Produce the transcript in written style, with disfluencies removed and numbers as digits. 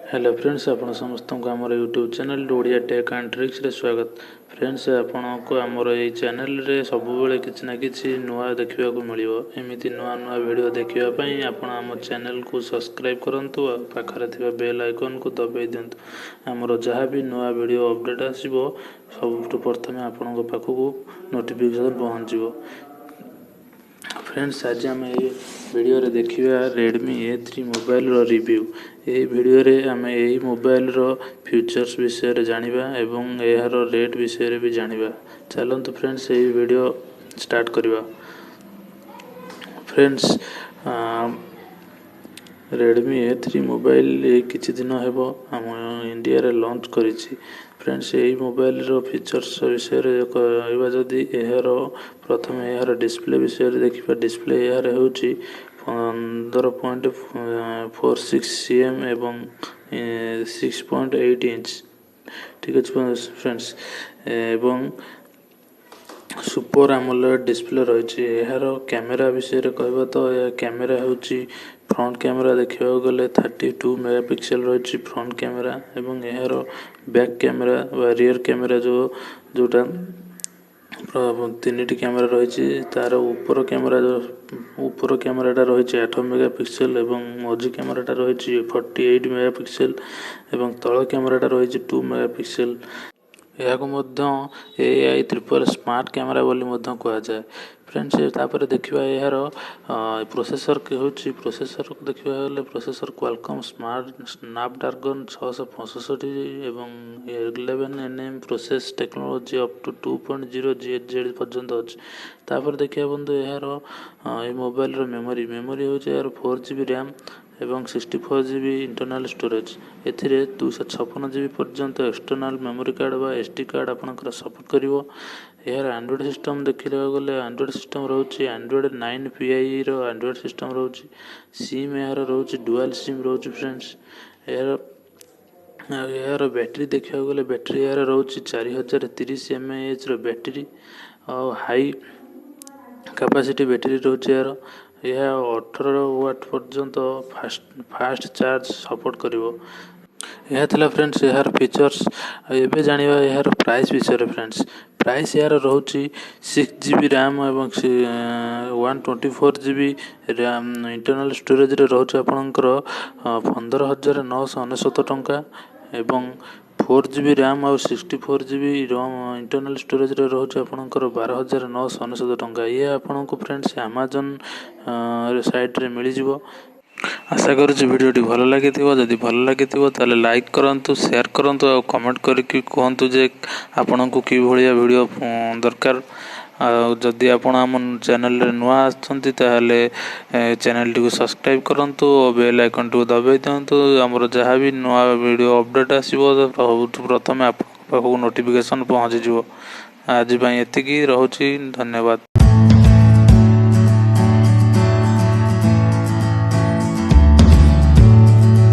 Hello friends, ଆପଣ ସମସ୍ତଙ୍କୁ ଆମର YouTube channel Odia tech and ଟ୍ରିକ୍ସରେ ସ୍ୱାଗତ। ଫ୍ରେଣ୍ଡସ୍, ଆପଣଙ୍କୁ ଆମର ଏଇ ଚ୍ୟାନେଲରେ ସବୁବେଳେ କିଛି ନା କିଛି ନୂଆ ଦେଖିବାକୁ ମିଳିବ। ଏମିତି ନୂଆ ନୂଆ ଭିଡ଼ିଓ ଦେଖିବା ପାଇଁ ଆପଣ ଆମ ଚ୍ୟାନେଲକୁ ସବସ୍କ୍ରାଇବ୍ କରନ୍ତୁ ଆଉ ପାଖରେ ଥିବା ବେଲ୍ ଆଇକନ୍କୁ ଦବାଇ ଦିଅନ୍ତୁ। ଆମର ଯାହା ବି ନୂଆ ଭିଡ଼ିଓ ଅପଡ଼େଟ୍ ଆସିବ, ସବୁଠୁ ପ୍ରଥମେ ଆପଣଙ୍କ ପାଖକୁ ନୋଟିଫିକେସନ୍ ପହଞ୍ଚିବ। ଫ୍ରେଣ୍ଡସ୍, ଆଜି ଆମେ ଏହି ଭିଡ଼ିଓରେ ଦେଖିବା ରେଡ଼ମି ଏ3 ମୋବାଇଲର ରିଭ୍ୟୁ। ଏହି ଭିଡ଼ିଓରେ ଆମେ ଏହି ମୋବାଇଲର ଫିଚର୍ସ ବିଷୟରେ ଜାଣିବା ଏବଂ ଏହାର ରେଟ୍ ବିଷୟରେ ବି ଜାଣିବା। ଚାଲନ୍ତୁ ଫ୍ରେଣ୍ଡସ୍, ଏହି ଭିଡ଼ିଓ ଷ୍ଟାର୍ଟ କରିବା। ଫ୍ରେଣ୍ଡସ୍, ରେଡ଼ମି ଏ3 ମୋବାଇଲ ଏଇ କିଛି ଦିନ ହେବ ଆମ ଇଣ୍ଡିଆରେ ଲଞ୍ଚ କରିଛି। ଫ୍ରେଣ୍ଡସ୍, ଏହି ମୋବାଇଲର ଫିଚର୍ସ ବିଷୟରେ କହିବା ଯଦି, ଏହାର ପ୍ରଥମେ ଏହାର ଡିସପ୍ଲେ ବିଷୟରେ ଦେଖିବା। ଡିସପ୍ଲେ ଏହାର ହେଉଛି 15.46 cm ଏବଂ 6.8 ଇଞ୍ଚ। ଠିକ୍ ଅଛି ଫ୍ରେଣ୍ଡସ୍, ଏବଂ ସୁପର ଆମୋଲେଡ୍ ଡିସପ୍ଲେ ରହିଛି। ଏହାର କ୍ୟାମେରା ବିଷୟରେ କହିବା ତ, ଏହା କ୍ୟାମେରା ହେଉଛି, ଫ୍ରଣ୍ଟ କ୍ୟାମେରା ଦେଖିବାକୁ ଗଲେ 32 ମେଗାପିକ୍ସେଲ ରହିଛି ଫ୍ରଣ୍ଟ କ୍ୟାମେରା ଏବଂ ଏହାର ବ୍ୟାକ୍ କ୍ୟାମେରା ବା ରିୟର କ୍ୟାମେରା ଯେଉଁଟା ତିନିଟି କ୍ୟାମେରା ରହିଛି। ତାର ଉପର କ୍ୟାମେରାଟା ରହିଛି 8 ମେଗା ପିକ୍ସେଲ ଏବଂ ମଝି କ୍ୟାମେରାଟା ରହିଛି 48 ମେଗା ପିକ୍ସେଲ ଏବଂ ତଳ କ୍ୟାମେରାଟା ରହିଛି 2 ମେଗା ପିକ୍ସେଲ। ଏହାକୁ ମଧ୍ୟ AI triple smart camera ବୋଲି ମଧ୍ୟ କୁହାଯାଏ। ଫ୍ରେଣ୍ଡସ୍, ତାପରେ ଦେଖିବା ଏହାର ପ୍ରୋସେସର ହେଉଛି। ପ୍ରୋସେସରକୁ ଦେଖିବାକୁ ଗଲେ ପ୍ରୋସେସର କ୍ୱାଲକମ୍ ସ୍ନାପଡ୍ରାଗନ୍ 665 ଏବଂ 11 nm process technology up to 2.0 GHz ପର୍ଯ୍ୟନ୍ତ ଅଛି। ତାପରେ ଦେଖିବା ବନ୍ଧୁ, ଏହାର ଏ ମୋବାଇଲର ମେମୋରି। ମେମୋରି ହେଉଛି ଏହାର 4 GB RAM ଏବଂ 64 GB internal storage। ଏଥିରେ 256 ଜିବି ପର୍ଯ୍ୟନ୍ତ ଏକ୍ସଟର୍ନାଲ୍ ମେମୋରି କାର୍ଡ଼ ବା ଏସ୍ ଡି କାର୍ଡ଼ ଆପଣଙ୍କର ସପୋର୍ଟ କରିବ। ଏହାର ଆଣ୍ଡ୍ରଏଡ଼୍ ସିଷ୍ଟମ୍ ଦେଖିବାକୁ ଗଲେ, ଆଣ୍ଡ୍ରଏଡ଼୍ ସିଷ୍ଟମ୍ ରହୁଛି ଆଣ୍ଡ୍ରଏଡ଼୍ 9 ପିଆଇର ଆଣ୍ଡ୍ରଏଡ଼୍ ସିଷ୍ଟମ୍ ରହୁଛି। ସିମ୍ ଏହାର ରହୁଛି, ଡୁଆଲ୍ ସିମ୍ ରହୁଛି। ଫ୍ରେଣ୍ଡସ୍, ଏହାର ବ୍ୟାଟେରୀ ଦେଖିବାକୁ ଗଲେ, ବ୍ୟାଟେରୀ ଏହାର ରହୁଛି 4030 ଏମ୍ଏଏଚ୍ର ବ୍ୟାଟେରୀ ଆଉ ହାଇ କାପାସିଟି ବ୍ୟାଟେରୀ ରହୁଛି ଏହାର। ଏହା 18 ୱାଟ୍ ପର୍ଯ୍ୟନ୍ତ ଫାଷ୍ଟ ଚାର୍ଜ ସପୋର୍ଟ କରିବ। ଏହା ଥିଲା ଫ୍ରେଣ୍ଡସ୍, ଏହାର ଫିଚର୍ସ। ଆଉ ଏବେ ଜାଣିବା ଏହାର ପ୍ରାଇସ୍ ବିଷୟରେ। ଫ୍ରେଣ୍ଡସ୍, ପ୍ରାଇସ୍ ଏହାର ରହୁଛି 6 ଜିବି ରାମ୍ ଏବଂ 124 GB RAM internal ଷ୍ଟୋରେଜରେ ରହୁଛି ଆପଣଙ୍କର 15,999 ଟଙ୍କା ଏବଂ 4 ଜିବି ରାମ୍ ଆଉ 64 GB internal ଷ୍ଟୋରେଜରେ ରହୁଛି ଆପଣଙ୍କର 12,999 ଟଙ୍କା। ଇଏ ଆପଣଙ୍କୁ ଫ୍ରେଣ୍ଡସ୍, ଆମାଜନ୍ ସାଇଟ୍ରେ ମିଳିଯିବ। ଆଶା କରୁଛି ଭିଡ଼ିଓଟି ଭଲ ଲାଗିଥିବ। ଯଦି ଭଲ ଲାଗିଥିବ, ତାହେଲେ ଲାଇକ୍ କରନ୍ତୁ, ସେୟାର କରନ୍ତୁ ଆଉ କମେଣ୍ଟ କରିକି କୁହନ୍ତୁ ଯେ ଆପଣଙ୍କୁ କିଭଳିଆ ଭିଡ଼ିଓ ଦରକାର। ଆଉ ଯଦି ଆପଣ ଆମ ଚ୍ୟାନେଲରେ ନୂଆ ଆସୁଛନ୍ତି, ତାହେଲେ ଚ୍ୟାନେଲଟିକୁ ସବସ୍କ୍ରାଇବ୍ କରନ୍ତୁ ଓ ବେଲ୍ ଆଇକନ୍ଟିକୁ ଦବାଇ ଦିଅନ୍ତୁ। ଆମର ଯାହା ବି ନୂଆ ଭିଡ଼ିଓ ଅପଡ଼େଟ୍ ଆସିବ, ସବୁଠୁ ପ୍ରଥମେ ଆପଣଙ୍କ ପାଖକୁ ନୋଟିଫିକେସନ୍ ପହଞ୍ଚିଯିବ। ଆଜି ପାଇଁ ଏତିକି ରହୁଛି। ଧନ୍ୟବାଦ।